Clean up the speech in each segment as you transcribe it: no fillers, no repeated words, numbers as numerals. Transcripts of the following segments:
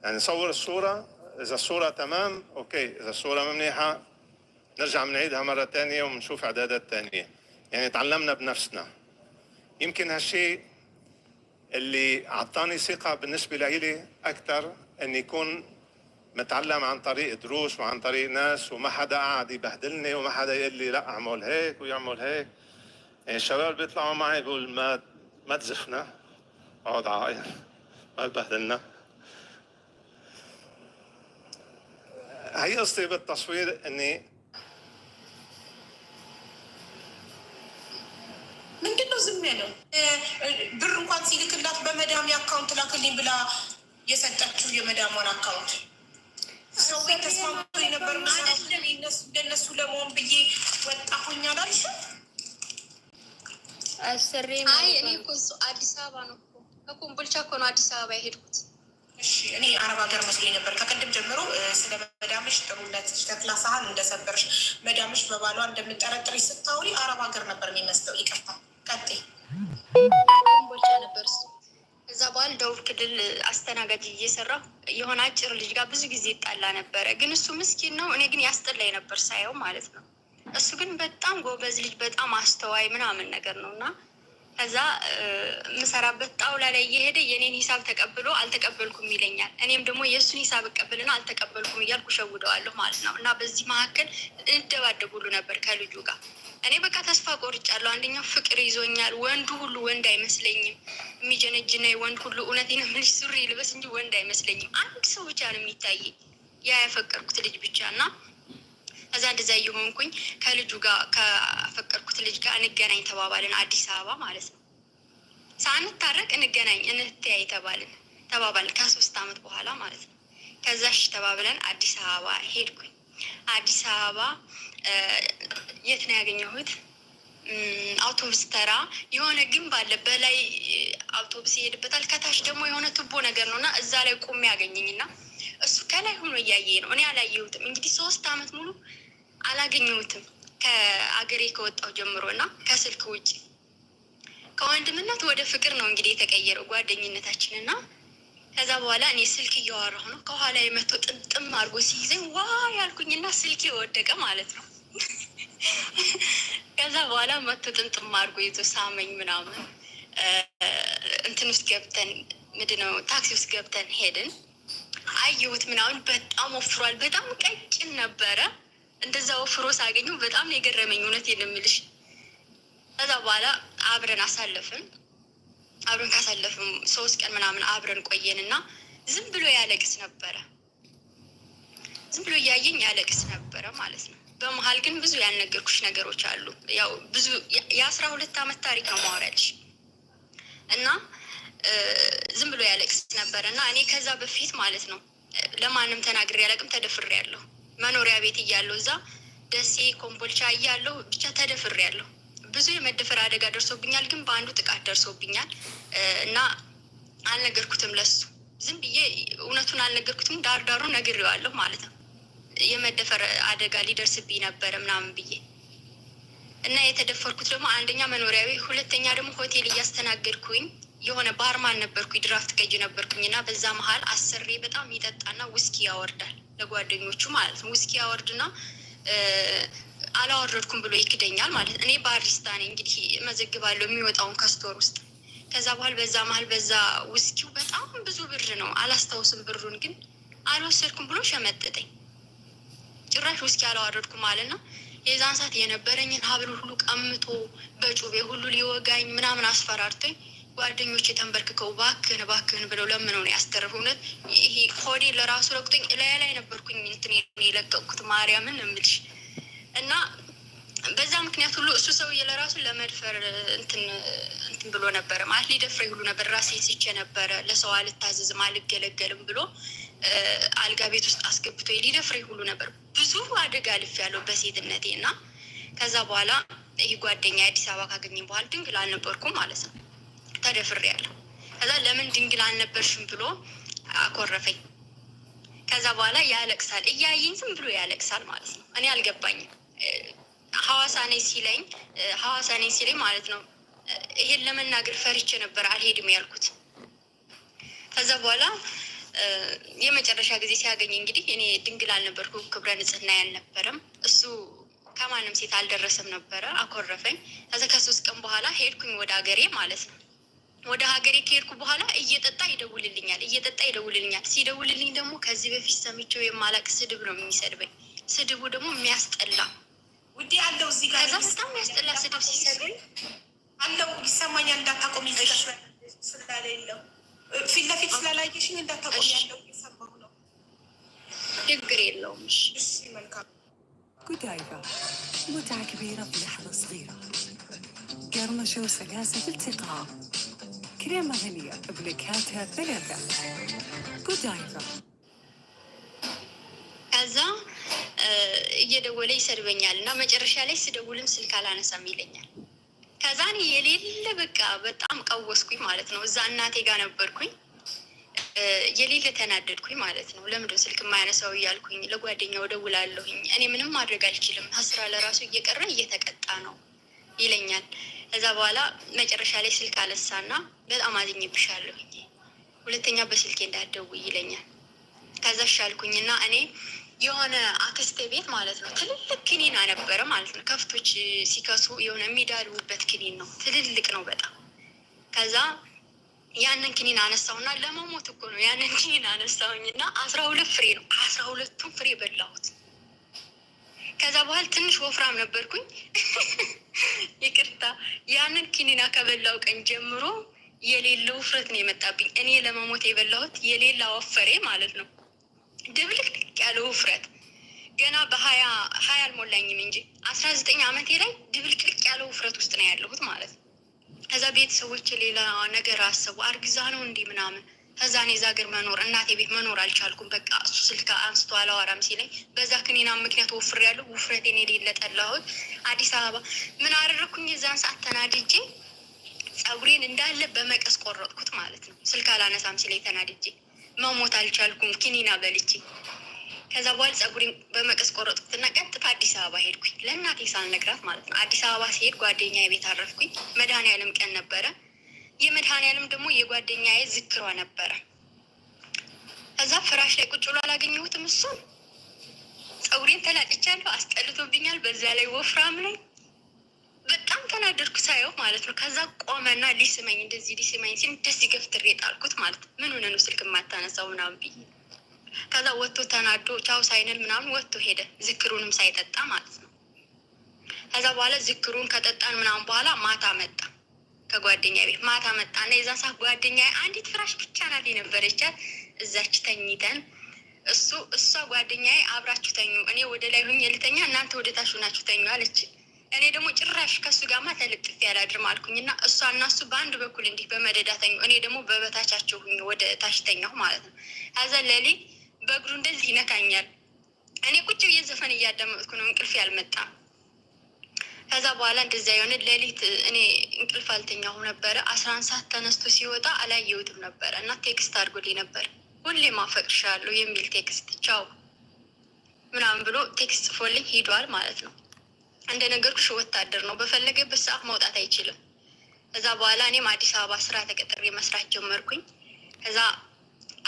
يعني نصور الصورة، إذا الصورة تمام okay، إذا الصورة ما منيحة نرجع بنعيدها مرة تانية وبنشوف إعدادات تانية. يعني تعلمنا بنفسنا. يمكن هالشيء اللي أعطاني ثقة بالنسبة لإلي أكثر، إني يكون متعلم عن طريق دروس وعن طريق ناس، وما حدا قاعد يبهدلني وما حدا يقول لي لا اعمل هيك ويعمل هيك. يعني الشباب بيطلعوا معي بيقول ما تزفنا، اقعد عاقل، ما تبهدلنا. هي قصتي بالتصوير اني ምንድን ነው ዝም ያለው? ብር እንኳን ሲልክላት በመዳሜ account ላክልኝ ብላ የሰጠችው የመዳሟን account ሰው ቤት ተስማምቶ የነበር አይደለም። እንደነሱ ለመሆን ብዬ ወጣሁኝ አላልሽም? አሰሪ አይ እኔ እኮ እሱ አዲስ አበባ ነው እኮ፣ ከኮምቦልቻ እኮ ነው አዲስ አበባ የሄድኩት። እሺ እኔ አረብ ሀገር መስሎኝ ነበር። ከቅድም ጀምሮ ስለ መዳምሽ ጥሩነት ሸክላ ሳህን እንደሰበርሽ መዳምሽ በባሏ እንደምጠረጥርሽ ስታውሪ አረብ ሀገር ነበር የሚመስለው። ይቅርታ ቀጥይ። ኮምቦልቻ ነበር እሱ። እዛ በኋላ ደቡብ ክልል አስተናጋጅ እየሰራሁ የሆነ አጭር ልጅ ጋር ብዙ ጊዜ ይጣላ ነበረ። ግን እሱ ምስኪን ነው፣ እኔ ግን ያስጠላኝ ነበር ሳየው ማለት ነው። እሱ ግን በጣም ጎበዝ ልጅ፣ በጣም አስተዋይ ምናምን ነገር ነው። እና ከዛ የምሰራበት ጣውላ ላይ እየሄደ የኔን ሂሳብ ተቀብሎ አልተቀበልኩም ይለኛል። እኔም ደግሞ የእሱን ሂሳብ እቀበልና አልተቀበልኩም እያልኩ ሸውደዋለሁ ማለት ነው። እና በዚህ መካከል እንደባደብ ሁሉ ነበር ከልጁ ጋር። እኔ በቃ ተስፋ ቆርጫለሁ። አንደኛው ፍቅር ይዞኛል። ወንዱ ሁሉ ወንድ አይመስለኝም። የሚጀነጅነ ወንድ ሁሉ እውነቴን ነው የምልሽ፣ ሱሪ ልበስ እንጂ ወንድ አይመስለኝም። አንድ ሰው ብቻ ነው የሚታየኝ፣ ያ ያፈቀርኩት ልጅ ብቻ። እና ከዛ እንደዛ እየሆንኩኝ ከልጁ ጋር፣ ከፈቀርኩት ልጅ ጋር እንገናኝ ተባባልን፣ አዲስ አበባ ማለት ነው። ሳንታረቅ እንገናኝ እንተያይ ተባባልን ከ3 አመት በኋላ ማለት ነው። ከዛ እሺ ተባብለን አዲስ አበባ ሄድኩኝ። አዲስ አበባ የት ነው ያገኘሁት? አውቶቡስ ተራ የሆነ ግንብ አለ። በላይ አውቶቡስ ይሄድበታል፣ ከታች ደግሞ የሆነ ቱቦ ነገር ነው። እና እዛ ላይ ቆሜ ያገኘኝ እና እሱ ከላይ ሆኖ እያየ ነው። እኔ አላየሁትም። እንግዲህ 3 አመት ሙሉ አላገኘሁትም ከአገሬ ከወጣሁ ጀምሮ። እና ከስልክ ውጭ ከወንድምነት ወደ ፍቅር ነው እንግዲህ የተቀየረው ጓደኝነታችን። እና ከዛ በኋላ እኔ ስልክ እያወራሁ ነው፣ ከኋላ የመቶ ጥምጥም አድርጎ ሲይዘኝ ዋ ያልኩኝና ስልክ ወደቀ ማለት ነው። ከዛ በኋላ መቶ ጥምጥም አድርጎ ይዞ ሳመኝ ምናምን። እንትን ውስጥ ገብተን፣ ምንድን ነው፣ ታክሲ ውስጥ ገብተን ሄድን። አየሁት ምናምን፣ በጣም ወፍሯል። በጣም ቀጭን ነበረ። እንደዛ ወፍሮ ሳገኘው በጣም ነው የገረመኝ። እውነቴን ነው የምልሽ። ከዛ በኋላ አብረን አሳለፍን። አብረን ካሳለፍን 3 ቀን ምናምን አብረን ቆየን እና ዝም ብሎ ያለቅስ ነበረ። ዝም ብሎ እያየኝ ያለቅስ ነበረ ማለት ነው። በመሀል ግን ብዙ ያልነገርኩሽ ነገሮች አሉ። ያው ብዙ የ12 አመት ታሪክ ነው ማወራልሽ። እና ዝም ብሎ ያለቅስ ነበረ። እና እኔ ከዛ በፊት ማለት ነው ለማንም ተናግሬ አላውቅም። ተደፍሬያለሁ። መኖሪያ ቤት እያለሁ፣ እዛ ደሴ ኮምቦልቻ እያለሁ ብቻ ተደፍሬያለሁ። ብዙ የመደፈር አደጋ ደርሶብኛል። ግን በአንዱ ጥቃት ደርሶብኛል እና አልነገርኩትም ለሱ። ዝም ብዬ እውነቱን አልነገርኩትም። ዳር ዳሩ ነግሬዋለሁ ማለት ነው። የመደፈር አደጋ ሊደርስብኝ ነበረ ምናምን ብዬ። እና የተደፈርኩት ደግሞ አንደኛ መኖሪያ ቤት፣ ሁለተኛ ደግሞ ሆቴል እያስተናገድኩኝ የሆነ barman ነበርኩኝ፣ ድራፍት ቀጅ ነበርኩኝ። እና በዛ መሀል አሰሬ በጣም ይጠጣና ውስኪ ያወርዳል ለጓደኞቹ ማለት ነው። ውስኪ ያወርድና አላወረድኩም ብሎ ይክደኛል ማለት ነው። እኔ barista ነኝ እንግዲህ፣ እመዘግባለሁ የሚወጣውን ከ store ውስጥ። ከዛ በኋላ በዛ መሀል በዛ ውስኪው በጣም ብዙ ብር ነው፣ አላስታውስም ብሩን፣ ግን አልወሰድኩም ብሎ ሸመጠጠኝ። ጭራሽ ውስኪ አላወረድኩም ማለት ነው። የዛን ሰዓት የነበረኝን ሀብል ሁሉ ቀምቶ በጩቤ ሁሉ ሊወጋኝ ምናምን አስፈራርቶኝ ጓደኞቼ ተንበርክከው እባክህን እባክህን ብለው ለምነው ነው ያስተረፉ። እውነት ይሄ ሆዴ ለራሱ ረግጦኝ እላይ ላይ ነበርኩኝ እንትን የለቀቅኩት፣ ማርያምን ነው የምልሽ። እና በዛ ምክንያት ሁሉ እሱ ሰውዬ ለራሱ ለመድፈር እንትን እንትን ብሎ ነበረ፣ ማለት ሊደፍረኝ ሁሉ ነበር። ራሴን ስቼ ነበረ። ለሰው አልታዘዝም አልገለገልም ብሎ አልጋ ቤት ውስጥ አስገብቶ ሊደፍረኝ ሁሉ ነበር። ብዙ አደጋ አልፌያለሁ በሴትነቴ። እና ከዛ በኋላ ይህ ጓደኛ አዲስ አበባ ካገኘኝ በኋላ ድንግል አልነበርኩም ማለት ነው። ተደፍሬያለሁ። ከዛ ለምን ድንግል አልነበርሽም ብሎ አኮረፈኝ። ከዛ በኋላ ያለቅሳል፣ እያየኝ ዝም ብሎ ያለቅሳል ማለት ነው። እኔ አልገባኝም። ሐዋሳ ነኝ ሲለኝ፣ ሐዋሳ ነኝ ሲለኝ ማለት ነው፣ ይሄን ለመናገር ፈርቼ ነበር አልሄድም ያልኩት። ከዛ በኋላ የመጨረሻ ጊዜ ሲያገኝ እንግዲህ እኔ ድንግል አልነበርኩ፣ ክብረ ንጽህና ያልነበረም፣ እሱ ከማንም ሴት አልደረሰም ነበረ። አኮረፈኝ። ከዛ ከ3 ቀን በኋላ ሄድኩኝ ወደ ሀገሬ ማለት ነው። ወደ ሀገሬ ከሄድኩ በኋላ እየጠጣ ይደውልልኛል፣ እየጠጣ ይደውልልኛል። ሲደውልልኝ ደግሞ ከዚህ በፊት ሰምቼው የማላቅ ስድብ ነው የሚሰድበኝ። ስድቡ ደግሞ የሚያስጠላ ውዴ አለው እዚህ ጋር። ከዛ በጣም የሚያስጠላ ስድብ ሲሰድበኝ አለው ይሰማኛል። እንዳታቆሚ ስለሌለው ፊት ለፊት ስላላየሽኝ እንዳታቆሚ ያለው እየሰማሁ ነው። ችግር የለውም። እሺ። እሺ መልካም። جوديفا، متعة كبيرة في لحظة صغيرة، قرمشة وسلاسة في التقاء، كريمة غنية بنكهاتها الثلاثة، جوديفا. ከዛ እየደወለ ይሰድበኛል እና መጨረሻ ላይ ስደውልም ስልክ አላነሳም ይለኛል። ከዛ እኔ የሌለ በቃ በጣም ቀወስኩኝ ማለት ነው። እዛ እናቴ ጋር ነበርኩኝ። የሌለ ተናደድኩኝ ማለት ነው። ለምንድን ስልክ የማያነሳው እያልኩኝ ለጓደኛው ደውላለሁኝ። እኔ ምንም ማድረግ አልችልም፣ ስራ ለራሱ እየቀረ እየተቀጣ ነው ይለኛል። ከዛ በኋላ መጨረሻ ላይ ስልክ አነሳና በጣም አዝኜብሻለሁኝ፣ ሁለተኛ በስልኬ እንዳትደውይ ይለኛል። ከዛ ሻልኩኝና እኔ የሆነ አክስቴ ቤት ማለት ነው ትልልቅ ክኒን ነበረ ማለት ነው። ከፍቶች ሲከሱ የሆነ የሚዳልቡበት ክኒን ነው፣ ትልልቅ ነው በጣም። ከዛ ያንን ክኒን አነሳውና ለመሞት እኮ ነው። ያንን ክኒን አነሳውኝና 12 ፍሬ ነው፣ 12ቱን ፍሬ በላሁት። ከዛ በኋላ ትንሽ ወፍራም ነበርኩኝ፣ ይቅርታ። ያንን ክኒና ከበላው ቀን ጀምሮ የሌለ ውፍረት ነው የመጣብኝ። እኔ ለመሞት የበላሁት የሌላ ወፈሬ ማለት ነው። ድብልቅልቅ ያለ ውፍረት ገና በ20 20 አልሞላኝም እንጂ 19 ዓመቴ ላይ ድብልቅልቅ ያለ ውፍረት ውስጥ ነው ያለሁት ማለት ነው። ከዛ ቤተሰቦች ሌላ ነገር አሰቡ፣ አርግዛ ነው እንዲህ ምናምን። ከዛ እኔ እዛ ሀገር መኖር እናቴ ቤት መኖር አልቻልኩም። በቃ እሱ ስልክ አንስቶ አላወራም ሲለኝ በዛ ክኒና ምክንያት ወፍሬያለሁ። ውፍረቴን የሌለ ጠላሁት። አዲስ አበባ ምን አደረግኩኝ? የዛን ሰዓት ተናድጄ ጸጉሬን እንዳለ በመቀስ ቆረጥኩት ማለት ነው። ስልክ አላነሳም ሲለኝ ተናድጄ መሞት አልቻልኩም፣ ኪኒና በልቼ። ከዛ በኋላ ጸጉሬን በመቀስ ቆረጥኩትና ቀጥታ አዲስ አበባ ሄድኩኝ፣ ለእናቴ ሳልነግራት ማለት ነው። አዲስ አበባ ሲሄድ ጓደኛዬ ቤት አረፍኩኝ። መድኃኒዓለም ቀን ነበረ። የመድኃኒዓለም ደግሞ የጓደኛዬ ዝክሯ ነበረ። ከዛ ፍራሽ ላይ ቁጭ ብሎ አላገኘሁትም እሱን። ጸጉሬን ተላጭቻለሁ፣ አስጠልቶብኛል። በዛ ላይ ወፍራም ነኝ። በጣም ተናደድኩ ሳየው ማለት ነው። ከዛ ቆመና ሊስመኝ እንደዚህ ሊስመኝ ሲል እንደዚህ ገፍትሬ ጣልኩት ማለት ነው። ምን ሆነ ነው ስልክ የማታነሳው ምናምን ብዬ። ከዛ ወጥቶ ተናዶ ቻው ሳይንል ምናምን ወጥቶ ሄደ፣ ዝክሩንም ሳይጠጣ ማለት ነው። ከዛ በኋላ ዝክሩን ከጠጣን ምናምን በኋላ ማታ መጣ ከጓደኛ ቤት ማታ መጣ እና የዛን ሰዓት ጓደኛ አንዲት ፍራሽ ብቻ ናት የነበረቻት፣ እዛች ተኝተን እሱ እሷ ጓደኛዬ አብራችሁ ተኙ፣ እኔ ወደ ላይ ሁኜ ልተኛ፣ እናንተ ወደ ታች ሁናችሁ ተኙ አለች። እኔ ደግሞ ጭራሽ ከእሱ ጋርማ ተለጥፌ አላድርም አልኩኝ እና እሷ እና እሱ በአንድ በኩል እንዲህ በመደዳ ተኙ፣ እኔ ደግሞ በበታቻቸው ሁኜ ወደ ታች ተኛሁ ማለት ነው። ከዛ ሌሊት በእግሩ እንደዚህ ይነካኛል። እኔ ቁጭ ብዬ ዘፈን እያዳመጥኩ ነው፣ እንቅልፍ ያልመጣም። ከዛ በኋላ እንደዚያ የሆነ ሌሊት እኔ እንቅልፍ አልተኛሁ ነበረ። 11 ሰዓት ተነስቶ ሲወጣ አላየሁትም ነበረ እና text አድርጎልኝ ነበር፣ ሁሌም አፈቅርሻለሁ የሚል text፣ ቻው ምናምን ብሎ text ጽፎልኝ ሂዷል ማለት ነው። እንደነገርኩሽ ወታደር ነው፣ በፈለገበት ሰዓት መውጣት አይችልም። ከዛ በኋላ እኔም አዲስ አበባ ስራ ተቀጥሬ መስራት ጀመርኩኝ። ከዛ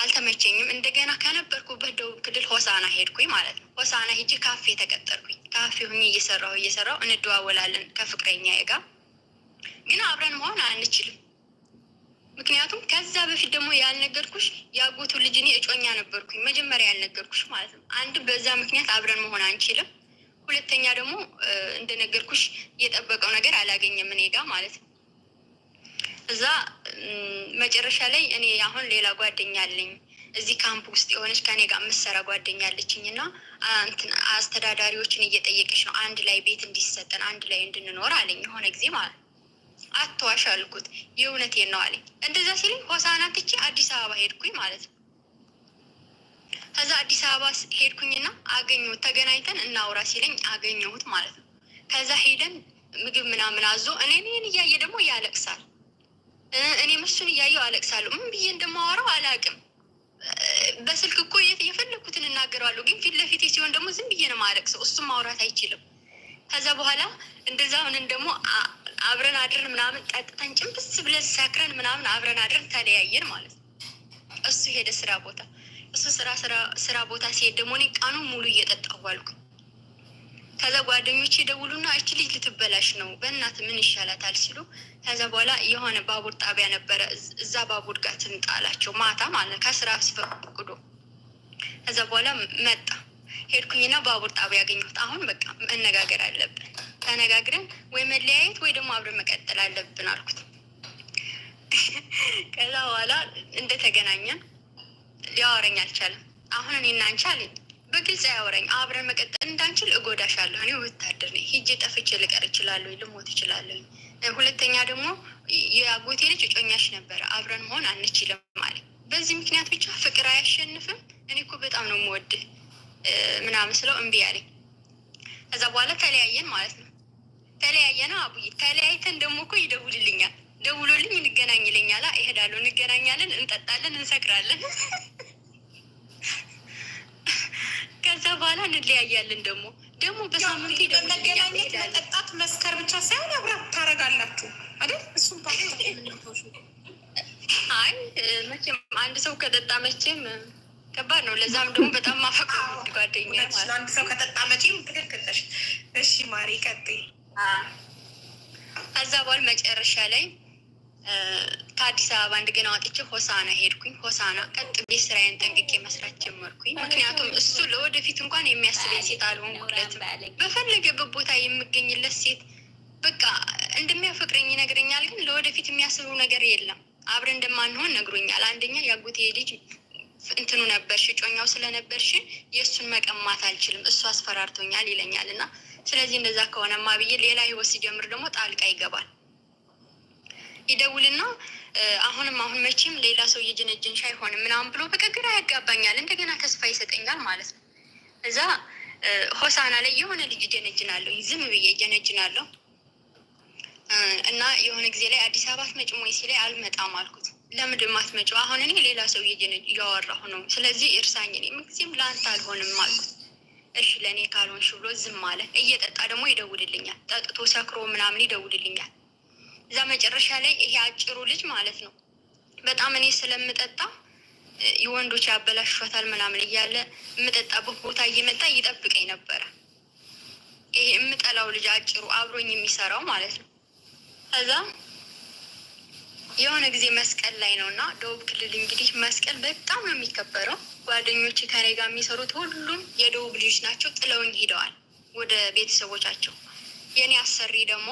አልተመቸኝም። እንደገና ከነበርኩበት ደቡብ ክልል ሆሳና ሄድኩኝ ማለት ነው። ሆሳና ሄጄ ካፌ ተቀጠርኩኝ። ካፌ ሁኜ እየሰራሁ እየሰራሁ እንደዋወላለን ከፍቅረኛዬ ጋር፣ ግን አብረን መሆን አንችልም። ምክንያቱም ከዛ በፊት ደግሞ ያልነገርኩሽ የአጎቱ ልጅ እኔ እጮኛ ነበርኩኝ፣ መጀመሪያ ያልነገርኩሽ ማለት ነው። አንድ በዛ ምክንያት አብረን መሆን አንችልም። ሁለተኛ ደግሞ እንደነገርኩሽ የጠበቀው ነገር አላገኘም እኔ ጋ ማለት ነው። እዛ መጨረሻ ላይ እኔ አሁን ሌላ ጓደኛ አለኝ፣ እዚህ ካምፕ ውስጥ የሆነች ከኔ ጋር የምትሰራ ጓደኛ አለችኝ እና አስተዳዳሪዎችን እየጠየቀች ነው አንድ ላይ ቤት እንዲሰጠን አንድ ላይ እንድንኖር አለኝ የሆነ ጊዜ ማለት ነው። አትዋሽ አልኩት። የእውነቴን ነው አለኝ። እንደዛ ሲለኝ ሆሳና ትቼ አዲስ አበባ ሄድኩኝ ማለት ነው። ከዛ አዲስ አበባ ሄድኩኝና አገኘሁት። ተገናኝተን እናውራ ሲለኝ አገኘሁት ማለት ነው። ከዛ ሄደን ምግብ ምናምን አዞ እኔ እኔን እያየ ደግሞ ያለቅሳል። እኔም እሱን እያየው አለቅሳለሁ። ምን ብዬ እንደማወራው አላውቅም። በስልክ እኮ የፈለግኩትን እናገረዋለሁ፣ ግን ፊት ለፊቴ ሲሆን ደግሞ ዝም ብዬ ነው የማለቅሰው። እሱም ማውራት አይችልም። ከዛ በኋላ እንደዛ ሆነን ደግሞ አብረን አድረን ምናምን ጠጥተን ጭንብስ ብለን ሰክረን ምናምን አብረን አድረን ተለያየን ማለት ነው። እሱ ሄደ ስራ ቦታ። እሱ ስራ ቦታ ሲሄድ ደግሞ እኔ ቀኑን ሙሉ እየጠጣሁ ዋልኩ። ከዛ ጓደኞቼ ደውሉና እች ልጅ ልትበላሽ ነው፣ በእናት ምን ይሻላታል ሲሉ፣ ከዛ በኋላ የሆነ ባቡር ጣቢያ ነበረ፣ እዛ ባቡር ጋር ትምጣ አላቸው። ማታ ማለት ነው ከስራ አስፈቅዶ። ከዛ በኋላ መጣ። ሄድኩኝና ባቡር ጣቢያ ያገኘሁት። አሁን በቃ መነጋገር አለብን፣ ተነጋግረን ወይ መለያየት ወይ ደግሞ አብረን መቀጠል አለብን አልኩት። ከዛ በኋላ እንደተገናኘን ሊያወረኝ አልቻለም። አሁን እኔና አንቺ አለኝ፣ በግልጽ አያወራኝ። አብረን መቀጠል እንዳንችል እጎዳሻለሁ። እኔ ወታደር ነኝ። ሂጄ ጠፍቼ ልቀር እችላለሁ፣ ልሞት እችላለሁ። ሁለተኛ ደግሞ የአጎቴ ልጅ እጮኛሽ ነበረ፣ አብረን መሆን አንችልም አለ። በዚህ ምክንያት ብቻ ፍቅር አያሸንፍም። እኔ እኮ በጣም ነው የምወድህ ምናምን ስለው እምቢ አለኝ። ከዛ በኋላ ተለያየን ማለት ነው። ተለያየን አቡዬ። ተለያይተን ደግሞ እኮ ይደውልልኛል። ደውሎልኝ እንገናኝ ይለኛል። እሄዳለሁ፣ እንገናኛለን፣ እንጠጣለን፣ እንሰክራለን። ከዛ በኋላ እንለያያለን። ደግሞ በሳምንቱ መገናኘት፣ መጠጣት፣ መስከር ብቻ ሳይሆን አብራ ታረጋላችሁ አይደል? እሱም አይ መቼም አንድ ሰው ከጠጣ መቼም ከባድ ነው። ለዛም ደግሞ በጣም ማፈቅረው ጓደኛ ማለት አንድ ሰው ከጠጣ መቼም ትክክል ነሽ። እሺ ማሪ ቀጥይ። ከዛ በኋላ መጨረሻ ላይ ከአዲስ አበባ እንደገና ወጥቼ ሆሳና ሄድኩኝ። ሆሳና ቀጥ ብዬ ስራዬን ጠንቅቄ መስራት ጀመርኩኝ። ምክንያቱም እሱ ለወደፊት እንኳን የሚያስበኝ ሴት አልሆንኩለትም። በፈለገበት ቦታ የምገኝለት ሴት በቃ እንደሚያፈቅረኝ ይነግረኛል፣ ግን ለወደፊት የሚያስበው ነገር የለም። አብረን እንደማንሆን ነግሮኛል። አንደኛ የአጎቴ ልጅ እንትኑ ነበርሽ እጮኛው ስለነበርሽ የእሱን መቀማት አልችልም፣ እሱ አስፈራርቶኛል ይለኛል። እና ስለዚህ እንደዛ ከሆነማ ብዬ ሌላ ህይወት ሲጀምር ደግሞ ጣልቃ ይገባል። ይደውልና አሁንም አሁን መቼም ሌላ ሰው እየጀነጀንሽ አይሆንም ምናምን ብሎ በቃ ግራ ያጋባኛል። እንደገና ተስፋ ይሰጠኛል ማለት ነው። እዛ ሆሳና ላይ የሆነ ልጅ ጀነጅናለሁ፣ ዝም ብዬ ጀነጅናለሁ። እና የሆነ ጊዜ ላይ አዲስ አበባ አትመጭም ወይ ሲለኝ አልመጣም አልኩት። ለምንድን የማትመጪው? አሁን እኔ ሌላ ሰው እያወራሁ ነው፣ ስለዚህ እርሳኝ፣ እኔ ምንጊዜም ለአንተ አልሆንም አልኩት። እሺ ለእኔ ካልሆንሽ ብሎ ዝም አለ። እየጠጣ ደግሞ ይደውልልኛል፣ ጠጥቶ ሰክሮ ምናምን ይደውልልኛል። እዛ መጨረሻ ላይ ይሄ አጭሩ ልጅ ማለት ነው በጣም እኔ ስለምጠጣ የወንዶች ያበላሿታል ምናምን እያለ የምጠጣበት ቦታ እየመጣ እይጠብቀኝ ነበረ። ይሄ የምጠላው ልጅ አጭሩ አብሮኝ የሚሰራው ማለት ነው። ከዛ የሆነ ጊዜ መስቀል ላይ ነው እና ደቡብ ክልል እንግዲህ መስቀል በጣም ነው የሚከበረው። ጓደኞች ከኔ ጋር የሚሰሩት ሁሉም የደቡብ ልጆች ናቸው። ጥለውኝ ሄደዋል ወደ ቤተሰቦቻቸው። የእኔ አሰሪ ደግሞ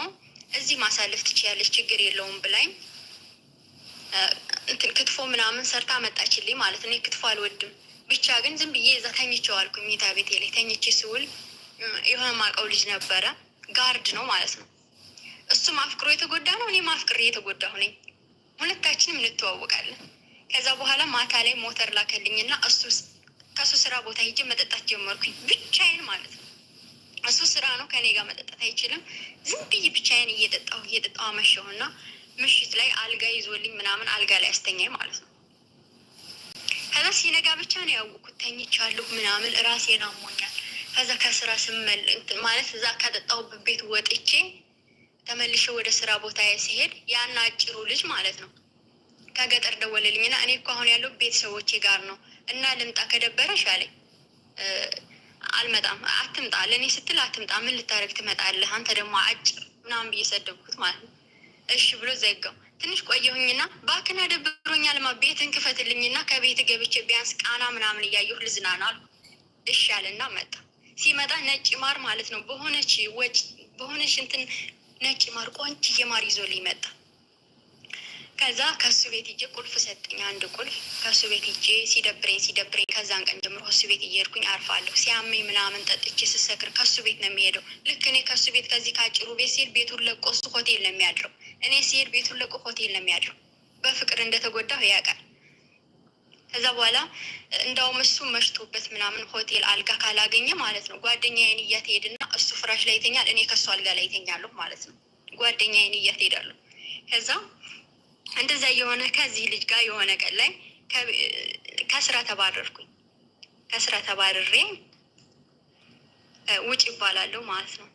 እዚህ ማሳለፍ ትችያለች ችግር የለውም ብላኝ እንትን ክትፎ ምናምን ሰርታ መጣችልኝ ማለት ነው። ክትፎ አልወድም ብቻ ግን ዝም ብዬ እዛ ተኝቼ ዋልኩኝ። መኝታ ቤቴ ላይ ተኝቼ ስውል የሆነ ማውቀው ልጅ ነበረ፣ guard ነው ማለት ነው። እሱም አፍቅሮ የተጎዳ ነው፣ እኔም አፍቅሬ የተጎዳሁ ነኝ። ሁለታችንም እንተዋወቃለን። ከዛ በኋላ ማታ ላይ ሞተር ላከልኝና እሱ ከእሱ ስራ ቦታ ሄጄ መጠጣት ጀመርኩኝ፣ ብቻዬን ማለት ነው። እሱ ስራ ነው፣ ከኔ ጋር መጠጣት አይችልም። ዝም ብዬ ብቻዬን እየጠጣሁ እየጠጣሁ አመሸሁና ምሽት ላይ አልጋ ይዞልኝ ምናምን አልጋ ላይ አስተኛኝ ማለት ነው። ከዛ ሲነጋ ብቻ ነው ያወቅኩት ተኝቻለሁ ምናምን ራሴን አሞኛል። ከዛ ከስራ ስመል ማለት እዛ ከጠጣሁበት ቤት ወጥቼ ተመልሼ ወደ ስራ ቦታ ሲሄድ ያን አጭሩ ልጅ ማለት ነው ከገጠር ደወለልኝና እኔ እኮ አሁን ያለው ቤተሰቦቼ ጋር ነው እና ልምጣ ከደበረሽ አለኝ። አልመጣም፣ አትምጣ፣ ለእኔ ስትል አትምጣ፣ ምን ልታደርግ ትመጣለህ አንተ ደግሞ አጭር ምናምን ብዬ ሰደብኩት ማለት ነው። እሺ ብሎ ዘጋው። ትንሽ ቆየሁኝና ባክና ደብሮኛልማ ቤትን ክፈትልኝና ከቤት ገብቼ ቢያንስ ቃና ምናምን እያየሁ ልዝናና አልኩ። እሺ አለና መጣ። ሲመጣ ነጭ ማር ማለት ነው በሆነች ወጭ በሆነች እንትን ነጭ ማር ቆንጅዬ ማር ይዞልኝ መጣ። ከዛ ከሱ ቤት ሂጄ ቁልፍ ሰጠኝ፣ አንድ ቁልፍ። ከሱ ቤት ሂጄ ሲደብረኝ ሲደብረኝ ከዛን ቀን ጀምሮ ከሱ ቤት እየሄድኩኝ አርፋለሁ። ሲያመኝ ምናምን ጠጥቼ ስሰክር ከሱ ቤት ነው የሚሄደው። ልክ እኔ ከሱ ቤት ከዚህ ከአጭሩ ቤት ሲሄድ ቤቱን ለቆ እሱ ሆቴል ነው የሚያድረው። እኔ ሲሄድ ቤቱን ለቆ ሆቴል ነው የሚያድረው። በፍቅር እንደተጎዳሁ ያውቃል። ከዛ በኋላ እንዳውም እሱ መሽቶበት ምናምን ሆቴል አልጋ ካላገኘ ማለት ነው ጓደኛዬን እያት ሄድና እሱ ፍራሽ ላይ ይተኛል፣ እኔ ከሱ አልጋ ላይ ይተኛለሁ ማለት ነው። ጓደኛዬን እያት ሄዳለሁ። ከዛ እንደዛ የሆነ ከዚህ ልጅ ጋር የሆነ ቀን ላይ ከስራ ተባረርኩኝ። ከስራ ተባርሬ ውጭ ይባላለሁ ማለት ነው።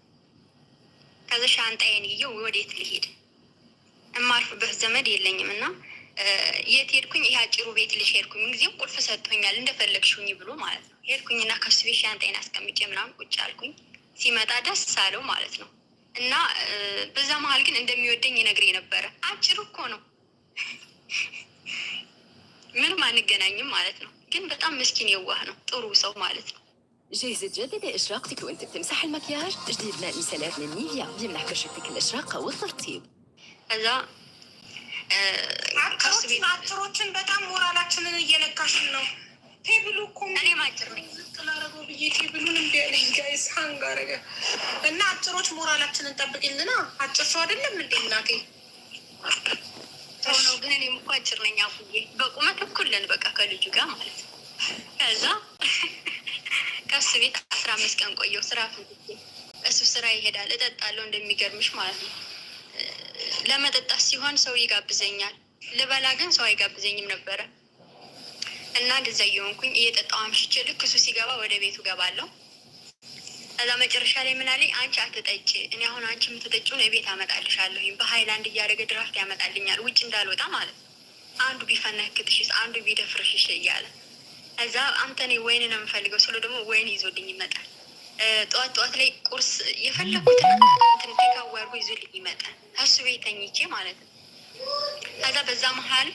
ከዛ ሻንጣዬን ይዤ ወዴት ልሄድ? እማርፍበት ዘመድ የለኝም እና የት ሄድኩኝ? ይሄ አጭሩ ቤት ልጅ ሄድኩኝ። ምንጊዜም ቁልፍ ሰጥቶኛል እንደፈለግሽኝ ብሎ ማለት ነው። ሄድኩኝና ከሱ ቤት ሻንጣዬን አስቀምጬ ምናምን ቁጭ አልኩኝ። ሲመጣ ደስ አለው ማለት ነው። እና በዛ መሀል ግን እንደሚወደኝ ይነግረኝ ነበረ። አጭር እኮ ነው፣ ምንም አንገናኝም ማለት ነው። ግን በጣም ምስኪን የዋህ ነው፣ ጥሩ ሰው ማለት ነው። جاهزة تجددي إشراقتك وانت بتمسحي المكياج؟ جديد ماء micellaire من نيفيا بيمنح بشرتك الإشراقة والترطيب. ከዛ ከሱ ቤት አጭሮችን በጣም ሞራላችንን እየነካሽን ነው። Table ኡ እኮ እኔም አጭር ነኝ። ዝቅ ላደረገው ብዬ table ኡን እምቢ አለኝ። Guys, hang አደረገ እና አጭሮች ሞራላችንን ጠብቅልና። አጭር ሰው አይደለም እንዴ እናቴ? ሰው ነው ግን እኔም እኮ አጭር ነኝ። አቡዬ በቁመት እኩል ነን፣ በቃ ከልጁ ጋር ማለት ነው። ከዛ ከሱ ቤት 15 ቀን ቆየሁ ስራ ፈልጌ። እሱ ስራ ይሄዳል፣ እጠጣለሁ እንደሚገርምሽ ማለት ነው። ለመጠጣት ሲሆን ሰው ይጋብዘኛል፣ ልበላ ግን ሰው አይጋብዘኝም ነበረ። እና እንደዛ እየሆንኩኝ እየጠጣሁ አምሽቼ ልክ እሱ ሲገባ ወደ ቤቱ ገባለሁ። ከዛ መጨረሻ ላይ ምን አለኝ፣ አንቺ አትጠጪ፣ እኔ አሁን አንቺ የምትጠጪውን እቤት አመጣልሻለሁኝ። በሀይላንድ እያደረገ ድራፍት ያመጣልኛል፣ ውጭ እንዳልወጣ ማለት ነው። አንዱ ቢፈነክትሽስ፣ አንዱ ቢደፍርሽሽ እያለ። ከዛ አንተ እኔ ወይን ነው የምፈልገው ስለው ደግሞ ወይን ይዞልኝ ይመጣል። ጠዋት ጠዋት ላይ ቁርስ የፈለኩትን እንትን take away አድርጎ ይዞልኝ ይመጣል። እሱ ቤት ተኝቼ ማለት ነው። ከዛ በዛ መሀል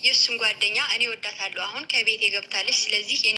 የእሱን ጓደኛ እኔ ወዳታለሁ፣ አሁን ከቤት ገብታለች። ስለዚህ